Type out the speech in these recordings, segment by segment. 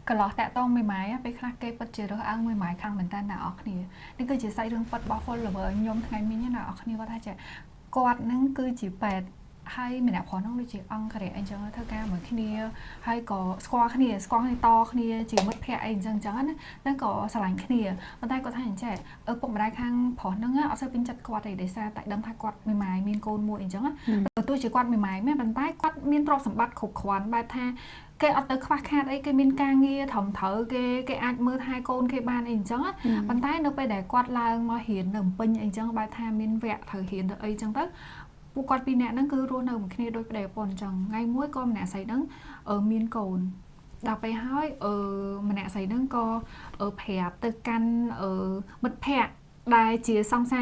កន្លោះតាក់តងមេម៉ាយពេលខ្លះគេពិតជារើសអើងមេម៉ាយខ្លាំងមែនតើអ្នកនរគ្នានេះគឺជាសាច់រឿងពិតរបស់ follower ខ្ញុំថ្ងៃមិញណាអ្នកនរគ្នាគាត់ថាចេះគាត់នឹងគឺជាពេទ្យហើយម្នាក់ប្រុសហ្នឹងដូចជាអង្គរៈអីចឹងធ្វើការមួយគ្នាហើយក៏ស្គាល់គ្នាស្គាល់គ្នាតគ្នាជាមិត្តភ័ក្តិអីចឹងចឹងណាហ្នឹងក៏ស្រឡាញ់គ្នាប៉ុន្តែគាត់ថាអញ្ចេះឪពុកម្ដាយខាងប្រុសហ្នឹងអត់សូវពេញចិត្តគាត់ទេដោយសារតែដឹងថាគាត់មេម៉ាយមានកូនមួយអីចឹងបើទោះជាគាត់មេម៉ាយមែនប៉ុន្តែគាត់មានទ្រព្យសម្បត្តិគ្រប់គ្រាន់បែបថាគេអត់ទៅខ្វះខាតអីគេមានការងារត្រឹមត្រូវគេគេអាចមើលថែកូនគេបានអីអញ្ចឹងប៉ុន្តែនៅពេលដែលគាត់ឡើងមករៀននៅភ្នំពេញអីអញ្ចឹងបែបថាមានវគ្គត្រូវរៀនទៅអីអញ្ចឹងទៅពួកគាត់ពីរនាក់ហ្នឹងគឺរស់នៅមួយគ្នាដូចប្តីប្រពន្ធអញ្ចឹងថ្ងៃមួយក៏ម្នាក់ស្រីហ្នឹងមានកូនដល់ពេលហើយអឺម្នាក់ស្រីហ្នឹងក៏ប្រាប់ទៅកាន់មិត្តភ័ក្តិដែលជាសង្សា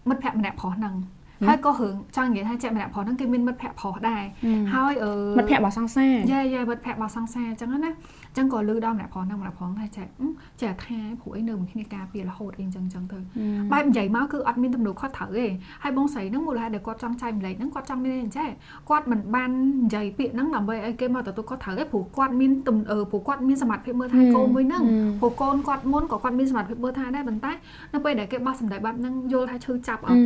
រមិត្តភ័ក្តិម្នាក់ប្រុសហ្នឹងហើយក៏រឿងចង់និយាយថាជាម្នាក់ប្រុសហ្នឹងគេមានមិត្តភ័ក្តិប្រុសដែរហើយអឺ មិត្តភ័ក្តិរបស់សង្សារ yeah មិត្តភ័ក្តិរបស់សង្សារអញ្ចឹងណាអញ្ចឹងក៏លឺដល់ម្នាក់ប្រុសហ្នឹងម្នាក់ប្រុសថាចេះចេះថាព្រោះអីនៅមួយគ្នាការពាររហូតអីអញ្ចឹងអញ្ចឹងទៅបែបនិយាយមកគឺអត់មានទំនួលខុសត្រូវទេហើយបងស្រីហ្នឹងមូលហេតុដែលគាត់ចង់ចែកម្លែកហ្នឹងគាត់ចង់មានអីអញ្ចឹងគាត់មិនបាននិយាយពាក្យហ្នឹងដើម្បីឲ្យគេមកទទួលខុសត្រូវទេព្រោះគាត់មានព្រោះគាត់មានសមត្ថភាពមើលថែកូនមួយហ្នឹងព្រោះកូនគាត់មុនក៏គាត់មានសមត្ថភាពមើលថែដែរប៉ុន្តែនៅពេលដែលគេបោះសម្ដែងបែបហ្នឹងយល់ថាឈឺចាប់អត់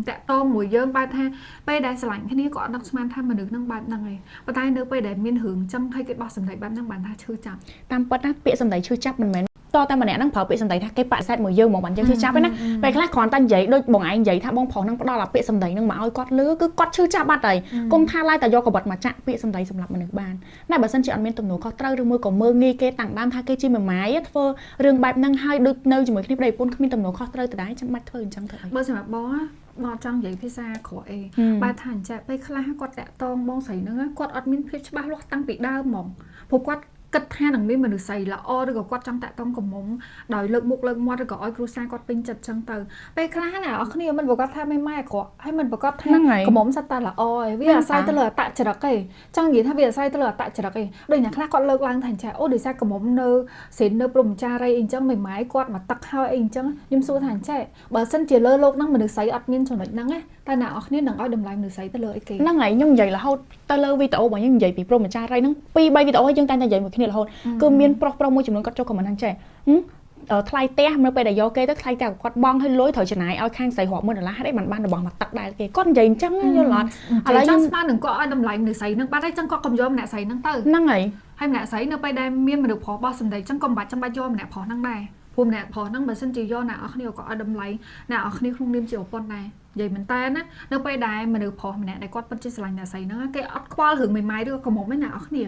តាក់តងមួយយើងបែបថាពេលដែលស្រឡាញ់គ្នាក៏អត់នឹកស្មានថាមនុស្សហ្នឹងបែបហ្នឹងឯងប៉ុន្តែនៅពេលដែលមានរឿងចឹងហើយគេបោះសម្ដែងបែបហ្នឹងបានថាឈឺចាប់ តាមពិតណាពាក្យសម្ដីឈឺចាប់មិនមែនតតែម្នាក់ហ្នឹងប្រើពាក្យសម្ដីថាគេបដិសេធមួយយើងហ្មងបានយើងឈឺចាប់ឯណាពេលខ្លះគ្រាន់តែនិយាយដូចបងឯងនិយាយថាបងប្រុសហ្នឹងផ្ដល់អាពាក្យសម្ដីហ្នឹងមកឲ្យគាត់លឺគឺគាត់ឈឺចាប់បាត់ហើយគុំថាឡើយតែយកកបិតមកចាក់ពាក្យសម្ដីសម្រាប់មនុស្សបានតែបើសិនជាអត់មានទំនួលខុសត្រូវឬមួយក៏មើលងាយគេតាំងដើមថាគេជាមេម៉ាយធ្វើរឿងបែបហ្នឹងហើយដូចនៅជាមួយគ្នាប្តីប្រពន្ធគ្មានទំនួលខុសត្រូវដដែលចាំបាច់ធ្វើអញ្ចឹងទៅអី បើសម្រាប់បងមកចង់និយាយភាសាក្រក់អីបែបថាអញ្ចឹងពេលខ្លះគាត់តាក់តងបងស្រីហ្នឹងគាត់អត់មានភាពច្បាស់លាស់តាំងពីដើមហ្មងព្រោះគាត់គិតថានឹងមានមនុស្សស្រីល្អឬក៏គាត់ចង់តាក់ទងកំមុំដោយលើកមុខលើកមាត់ឬក៏ឲ្យគ្រួសារគាត់ពេញចិត្តចឹងទៅពេលខ្លះណាអស់គ្នាមិនប្រកាសថាមេម៉ាយអាក្រក់ហើយមិនប្រកាសថាកំមុំសិតតែល្អឯងវាអាស្រ័យទៅលើអត្តចរិតឯងចង់និយាយថាវាអាស្រ័យទៅលើអត្តចរិតឯងដូចអ្នកខ្លះគាត់លើកឡើងថាអញ្ចឹងអូដោយសារកំមុំនៅស្រីនៅព្រំចារីអីអញ្ចឹងមេម៉ាយគាត់មកទឹកហើយអីអញ្ចឹងខ្ញុំសួរថាអញ្ចឹងបើសិនជាលើលោកហ្នឹងមនុស្សស្រីអត់មានចំណុចហ្នឹងណាតែអ្នកនរគ្នានឹងឲ្យតម្លៃមនុស្សស្រីទៅលើអីគេ ហ្នឹងហើយខ្ញុំនិយាយរហូតទៅលើវីដេអូរបស់ខ្ញុំនិយាយពីព្រហ្មចារីហ្នឹង2 3វីដេអូយើងតែងតែនិយាយមួយគ្នារហូតគឺមានប្រុសប្រុសមួយចំនួនគាត់ចូល comment ហ្នឹងចេះថ្លៃផ្ទះនៅពេលដែលយកគេទៅថ្លៃផ្ទះគាត់បង់ឲ្យលុយត្រូវចំណាយឲ្យខាងស្រីរាប់ម៉ឺនដុល្លារហេតុអីបានបានរបស់មកទឹកដែរគេគាត់និយាយអញ្ចឹងយល់អត់ ឥឡូវខ្ញុំស្មាននឹងគាត់ឲ្យតម្លៃមនុស្សស្រីហ្នឹងបាត់ហើយចឹងគាត់កុំយកម្នាក់ស្រីហ្នឹងទៅ ហ្នឹងហើយ ហើយម្នាក់ស្រីនៅពេលដែលមានមនុស្សប្រុសបោះសម្ដីចឹងកុំបាច់ចាំបាច់យកម្នាក់ប្រុសហ្នឹងដែរព្រោះម្នាក់ប្រុសហ្នឹងបើសិនជាយកអ្នកនរគ្នាក៏ឲ្យតម្លៃអ្នកនរគ្នាក្នុងនាមជាប្រពន្ធដែរនិយាយមែនតើណានៅពេលដែលមនុស្សប្រុសម្នាក់ដែលគាត់ពិតជាស្រឡាញ់អ្នកស្រីហ្នឹងគេអត់ខ្វល់រឿងមេម៉ាយឬក៏កំមុំទេអ្នកនរគ្ន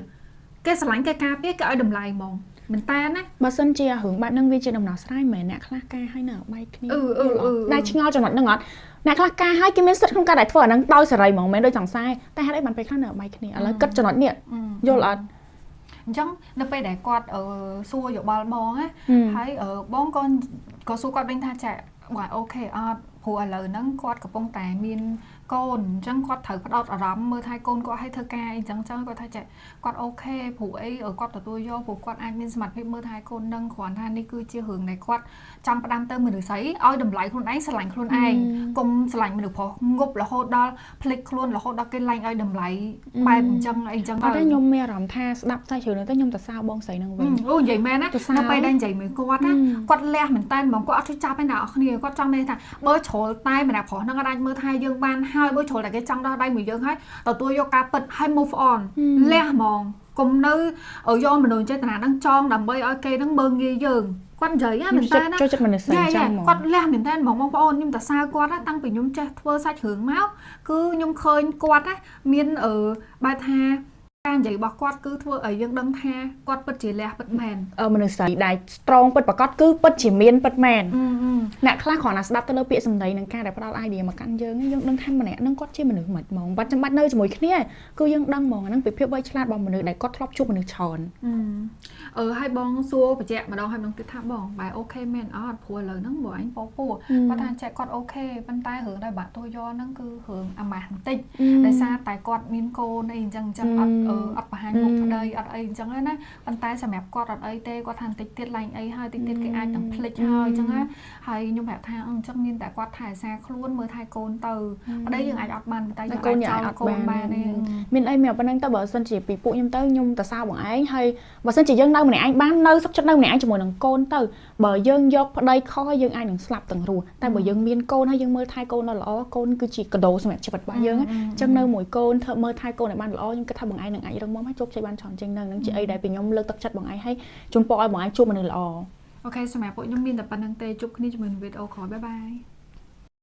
ាគេស្រឡាញ់គេការពារគេឲ្យតម្លៃហ្មងមែនតើណា បើសិនជារឿងបែបហ្នឹងវាជាដំណោះស្រាយមិនមែនអ្នកខ្លះការឲ្យនៅបែកគ្នា អឺអឺអឺ ដែលឆ្ងល់ចំណុចហ្នឹងអត់អ្នកខ្លះការឲ្យគេមានសិទ្ធិក្នុងការដែលធ្វើអាហ្នឹងដោយសេរីហ្មងមិនមែនដូចសង្សារតែហេតុអីបានពេលខ្លះនៅបែកគ្នាឥឡូវគិតចំណុចនេះយល់អត់ អញ្ចឹងនៅពេលដែលគាត់អឺសួរយោបល់បងណាហើយបងក៏ក៏សួរគាត់វិញថាចាបង OK អត់ព្រោះឥឡូវហ្នឹងគាត់កំពុងតែមានកូនអញ្ចឹងគាត់ត្រូវផ្ដោតអារម្មណ៍មើលថែកូនគាត់ឲ្យធ្វើការអីអញ្ចឹងចឹងគាត់ថាចាគាត់ OK ព្រោះអីគាត់ទទួលយកព្រោះគាត់អាចមានសមត្ថភាពមើលថែកូននឹងគ្រាន់ថានេះគឺជារឿងដែលគាត់ចង់ផ្ដាំទៅមនុស្សស្រីឲ្យតម្លៃខ្លួនឯងស្រឡាញ់ខ្លួនឯងកុំស្រឡាញ់មនុស្សប្រុសងប់រហូតដល់ភ្លេចខ្លួនរហូតដល់គេលែងឲ្យតម្លៃបែបអញ្ចឹងអីអញ្ចឹង អត់ទេខ្ញុំមានអារម្មណ៍ថាស្ដាប់តែជ្រឿនទៅខ្ញុំទៅសើបងស្រីនឹងវិញ អូនិយាយមែនណានៅពេលដែលនិយាយមួយគាត់ណាគាត់លះមែនតើហ្មងគាត់អត់ជួយចាប់ឯណាអស់គ្នាគាត់ចង់មានថាបើជ្រុលតែម្នាក់ប្រុសហ្នឹងអាចមើលថែយើងបានហើយបើជ្រុលតែគេចង់ដោះដៃមួយយើងហើយទទួលយកការពិតហើយ move on លះហ្មងកុំនៅយកមនុស្សចេតនាហ្នឹងចងដើម្បីឲ្យគេហ្នឹងមើងងាយយើងគាត់និយាយណាមែនតើណា ចូលចិត្តមនុស្សស្រីចឹងហ្មង គាត់លះមែនតើហ្មងបងប្អូនខ្ញុំតសើគាត់ណាតាំងពីខ្ញុំចេះធ្វើសាច់រឿងមកគឺខ្ញុំឃើញគាត់ណាមានអឺបែបថាការនិយាយរបស់គាត់គឺធ្វើឲ្យយើងដឹងថាគាត់ពិតជាលះពិតមែន មនុស្សស្រីដែល strong ពិតប្រាកដគឺពិតជាមានពិតមែនអ្នកខ្លះគ្រាន់តែស្ដាប់ទៅលើពាក្យសម្ដីនិងការដែលផ្ដល់ idea មកកាន់យើងយើងដឹងថាម្នាក់ហ្នឹងគាត់ជាមនុស្សមិនហ្មងបាត់ចាំបាច់នៅជាមួយគ្នាគឺយើងដឹងហ្មងហ្នឹងពីភាពវៃឆ្លាតរបស់មនុស្សដែលគាត់ធ្លាប់ជួបមនុស្សច្រើន អឺឲ្យបងសួរបញ្ជាក់ម្ដងហើយម្ដងទៀតថាបងបែ OK មែនអត់ព្រោះឥឡូវហ្នឹងបងឯងពោពោះគាត់ថាចែកគាត់ OK ប៉ុន្តែរឿងដែលបាក់ទោយកហ្នឹងគឺរឿងអាម៉ាស់បន្តិចដោយសារតែគាត់មានកូនអីអញ្ចឹងអញ្ចឹងអត់ អត់បង្ហាញមុខប្តីអត់អីអញ្ចឹងណាប៉ុន្តែសម្រាប់គាត់អត់អីទេគាត់ថាបន្តិចទៀតឡើងអីហើយតិចទៀតគេអាចនឹងភ្លេចហើយអញ្ចឹងណាហើយខ្ញុំប្រាប់ថាអញ្ចឹងមានតែគាត់ថែសារខ្លួនមើលថែកូនទៅប្តីយើងអាចអត់បានប៉ុន្តែយើងអាចចោលកូនបានទេ មានអីមានប៉ុណ្្នឹងទៅបើសិនជាពីពួកខ្ញុំទៅខ្ញុំទៅសើបងឯងហើយបើសិនជាយើងនៅម្នាក់ឯងបាននៅសុខចិត្តនៅម្នាក់ឯងជាមួយនឹងកូនទៅបើយើងយកប្តីខុសហើយយើងអាចនឹងស្លាប់ទាំងរស់តែបើយើងមានកូនហើយយើងមើលថែកូនដល់ល្អកូនគឺជាកដោសម្រាប់ជីវិតរបស់យើងអញ្ចឹងនៅមួយកូនធ្វើមើលថែកូនឲ្យបានល្អខ្ញុំគិតថាបងឯងនឹងអាចរឹងមាំហើយជោគជ័យបានច្រើនជាងនឹងនឹងជាអីដែលពីខ្ញុំលើកទឹកចិត្តបងឯងហើយជូនពរឲ្យបងឯងជួបមនុស្សល្អ OK សម្រាប់ពួកខ្ញុំមានតែប៉ុណ្្នឹងទេជួបគ្នាជាមួយនឹងវីដេអូក្រោយ bye bye.